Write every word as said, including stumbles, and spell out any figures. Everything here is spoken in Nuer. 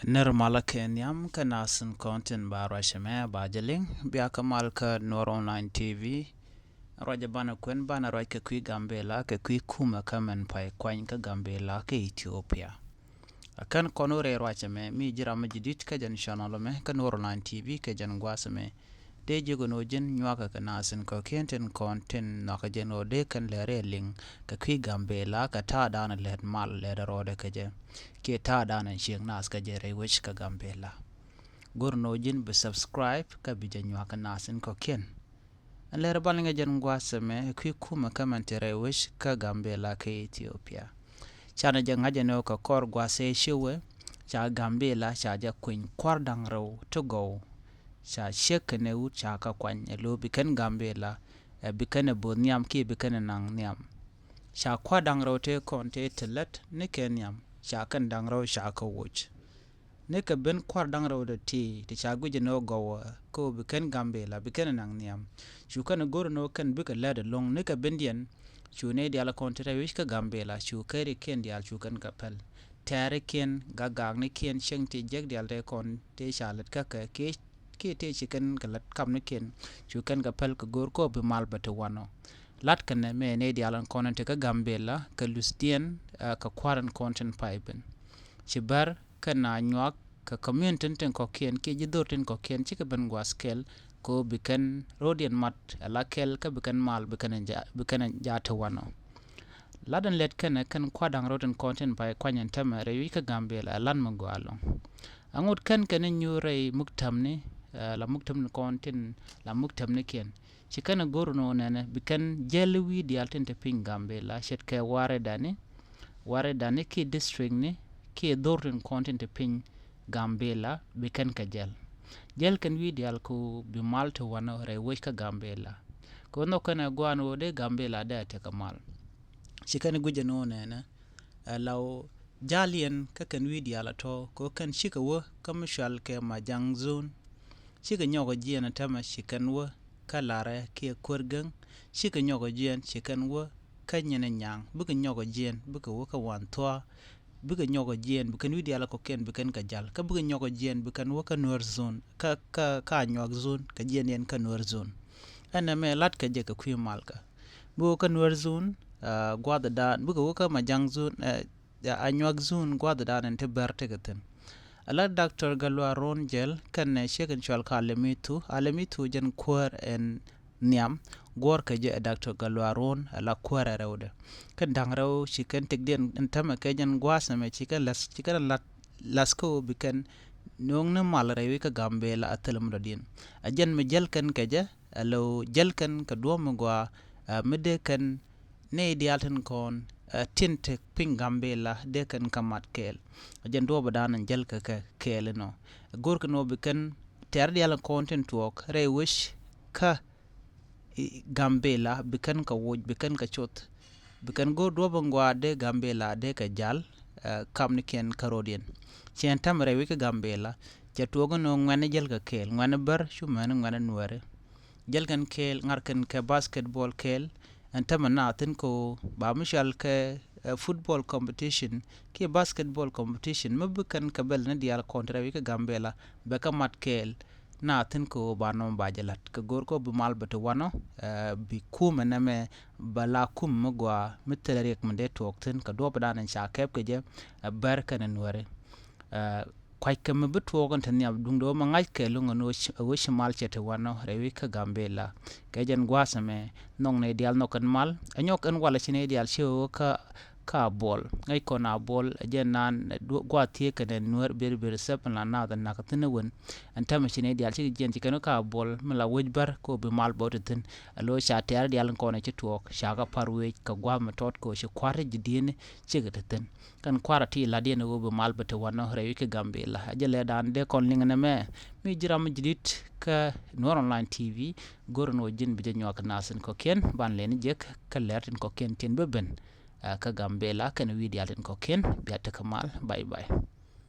Nir malä kɛ nhiam kä nasin kɔn tin ba ruacɛ mɛ ba jɛ liŋ bia kä mal kä Nuɔr Online T V. Ruacɛ banɛ kuɛn banɛ ruac kɛ kui̱ Gambela kɛ kui̱ kumɛ kä mɛn pay kuany kä Gambela kä Ethiopia. A kän kɔn wä rɛy ruacɛ mɛ mi ji̱ ram mi ji̱ dit kä jɛn channel mɛ kä Nuɔr Online T V kɛ jɛn gua̱a̱th mɛ. Dee ji̱ gɔn wä ji̱n nyuakä kɛ nasin kɔ̱kiɛn tin kɔn tin nhɔakä jɛn wä dee kän lɛ rɛy liŋ kɛ kui̱ Gambela kɛ ta̱a̱ da̱a̱n lɛt mal lɛt rɔɔdɛ kɛ jɛ. Kiɛ ta̱a̱ da̱a̱n ciek nath kä jɛ rɛy wec kä Gambela. Go̱r nɔ ji̱n bi subscribe kä bi jɛ nyuak kɛ nasin kɔ̱kiɛn. Ɛn lɛr bal ŋɛ jɛn gua̱a̱th mɛ kui̱ kumɛ kä mɛn ti rɛy wec kä Gambela kä Ethiopia. Canɛ jɛ ŋa̱cɛ ni wä kɛ kɔr gua̱a̱th ɛ ciwɛ ca Gambela ca jɛ kuiny kua̱r da̱ŋ rɛw ti gɔw. Ca ciek kɛnɛ wut ca kä kuany ɛ lo̱ bi kɛn Gambela ɛ bi kɛn ɛ bo̱o̱th nhiam kiɛ bi kɛn ɛ naŋ nhiam. Ca kua̱r da̱ŋ rɛw tëë kɔn tëë ti lät ni kɛ nhiam ca kɛn da̱ŋ rɛw ca kä woc. Ni kɛ ben kua̱r da̱ŋ rɛw dee ti ti ca guic ni wä gɔwä kä wä bi kɛn Gambela bi kɛn ɛ naŋ nhiam. Cu kɛn ɛ go̱r ni wä kɛn bikɛ lät ɛlɔ̱ŋ ni kɛ bendiɛn. Cu nɛy diaal kɔn ti rɛy wi̱c kä Gambela cu kɛrikiɛn diaal cu kɛn kɛ päl. Tɛɛrikiɛn gagaknikiɛn cieŋ ti jiäk diaal tëë kɔn tëë ca lät kä kɛ kiɛ kiɛ tëë ci kɛn kɛ lät kamnikiɛn. Cu kɛn kɛ päl kɛ go̱r kɔ bi mal bɛ ti wanɔ. Lat kɛnɛ mɛ nɛy diaal ɛn kɔn ɛn ti kä Gambela kɛ luthdiɛn kɛ kua̱r ɛn kɔn tin pay ben. Ci bär kɛn na nyuak kɛ community tin tin kɔ̱kiɛn kiɛ ji̱ dhor tin kɔ̱kiɛn cikɛ ben gua̱a̱th kɛl kɛ bi kɛn ro̱diɛn mat ala kɛl kä bi kɛn mal bi kɛn ja ti wanɔ. Lat ɛn lɛt kɛnɛ kɛn kua̱r da̱ŋ rɛw tin kɔn tin pay kuany ɛn tämɛ rɛy wi̱c kä Gambela ɛ lat mi gɔaa ɛlɔ̱ŋ. Aŋot kɛn kɛn inyuur rɛy muktämni la muktämni kɔn tin la muktämnikiɛn. Ci kɛn a go̱r ni wä nɛnɛ bi kɛn jɛl wi̱i̱ diaal tin te piny Gambela ce̱tkɛ waridani, waridani kiɛ districtni kiɛ dhor tin kɔn tin te piny Gambela bi kɛn kɛ jɛl. Jɛl kɛn wi̱i̱ diaal ku bi mal te wanɔ rɛy wec kä Gambela. Ku nhɔk kɛn a guan wä dee Gambela dee a tekɛ mal. Ci kɛn guic ni wä nɛnɛ ɛ la wä jal yɛn kä kɛn wi̱i̱ diaal a tɔ kɛ wä kɛn cikɛ wä kä mi cual kɛ Majang Zone. Cikɛ nyɔk a jiɛn a tämɛ ci kɛn wä kä Larɛ kiɛ Kuer Gäŋ. Cikɛ nyɔk a jiɛn ci kɛn wä kä Nyin Nyaŋ bikɛ nyɔk a jiɛn bikɛ wä kä Wan Thua. Bikɛ nyɔk a jiɛn bi kɛn wi̱i̱ diaal a kɔ̱kiɛn bi kɛn kɛ jal kä bikɛ nyɔk a jiɛn bi kɛn wä kä Nuer Zone kä kä kä Anyuak Zone kɛ jiɛn yɛn kä Nuer Zone. Ɛn ɛmɛ lat kɛ jɛ kɛ kui̱ mal kä bi wä kä Nuer Zone gua̱dhɛ daan bikɛ wä kä Majang Zone. Anyuak Zone gua̱dhɛ daan ɛn ti bɛr tekɛ thi̱n. Ala Doctor Galwa Ron Jɛl kɛnɛ ciek in cual kä Alemithu, Alemithu jɛn kuäär ɛn nhiam guɔ̱r kɛ jɛ ɛ Doctor Galwa Ron ala kuäär ɛ rɛwdɛ. Kɛn da̱ŋ rɛw ci kɛn tëkdiɛn ɛn tämɛ kɛ jɛn gua̱a̱th ɛmɛ ci kɛn la̱th ci kɛn la̱th la̱th kä wä bi kɛn no̱o̱ŋ ni mal rɛy wi̱c kä Gambela a thilɛ mi dɔ̱diɛn. A jɛn mi jäl kɛn kɛ jɛ ɛ lo̱ jäl kɛn kɛ duɔ̱ɔ̱p mi gɔaa mi dee kɛn nɛy diaal tin kɔn tin te piny Gambela dee kɛn kä mat kɛɛl. A jɛn duɔ̱ɔ̱p a da̱a̱n jäl kɛ kɛ kɛɛl inɔ go̱r kɛn wä bi kɛn tɛɛr diaal kɔn tin tuɔɔk rɛy wec kä Gambela bi kɛn kɛ woc bi kɛn kɛ coth. Bi kɛn go̱o̱r duɔ̱p in gɔaa dee Gambela dee kɛ jal kamnikiɛn kä ro̱diɛn. Ciɛn tämɛ rɛy wec kä Gambela cɛ tuɔɔk in ŋuɛ̈ni jäl kɛ kɛɛl ŋuɛ̈ni bär cu mɛni ŋuɛ̈ni nuääri. Jäl kɛn kɛɛl ŋa̱r kɛn kɛ basketball kɛɛl. Ɛn tämɛ na thi̱n ko ba mi cual kɛ football competition kiɛ basketball competition mi bi kɛn kɛ bɛl ni diaal kɔn ti rɛy wec kä Gambela bɛ kɛ mat kɛɛl. Na thi̱n kɛ ɣöö ba nɔmɔ ba jɛ la̱t kɛ go̱o̱r kɛ ɣöö bi mal bɛ ti wanɔ. Bi kumɛ nɛmɛ bɛ la kumɛ mi gɔaa mi thilɛ riɛk mi dee tuɔɔk thi̱n kɛ duɔ̱ɔ̱p dan in ca kɛp kɛ jɛ. Bär kɛnɛ nuääri kuackɛ mi bi tuɔɔk in te nhiam duundɛ ɣöö mi ŋa̱ckɛ luŋ ɛn ɣöö ci mal cɛ ti wanɔ rɛy wi̱c kä Gambela. Kɛ jɛn gua̱a̱th ɛmɛ nhɔk nɛy diaal nhɔk ɛn mal ɛ nyɔk ɛn walɛ ci nɛy diaal ci ɣöö kä kä Abuɔl ŋäc kɔn Abuɔl ɛ jɛn naan gua̱a̱th thieek kɛnɛ nuäär ber ber thɛp ɛn la naath ɛn nakä thi̱n ɛ wen. Ɛn täämɛ ci nɛy diaal cikɛ jiɛn ci kɛn kä Abuɔl mi la wec bär kɛ ɣöö bi mal bä ti thi̱n. Ɛ lo̱c ca tɛɛr diaal in kɔn ɛ ci tuɔɔk ca kɛ pa̱r wec kɛ gua̱a̱th mi tɔt kɛ ɣöö ci kua̱r ti ji̱ di̱eeni cikɛ ti thi̱n. Kɛn kua̱r a ti la diɛn ɛ ɣöö bi mal bä ti wanɔ rɛy wi̱c kä Gambela. Ɛ jɛ lɛ daan dee kɔn liŋ ɛn ɛmɛ mi ji̱ ram mi ji̱ di̱t kä Nuɔr Online T V. Go̱r ɛn ɣöö ji̱n bi jɛ nyuak kɛ naath tin kɔ̱kiɛn ban lɛni jek kä lɛr tin kɔ̱kiɛn tin bi ben. Kä Gambela kɛnɛ wi̱i̱ diaal tin kɔ̱kiɛn bia tekɛ mal. Bye bye.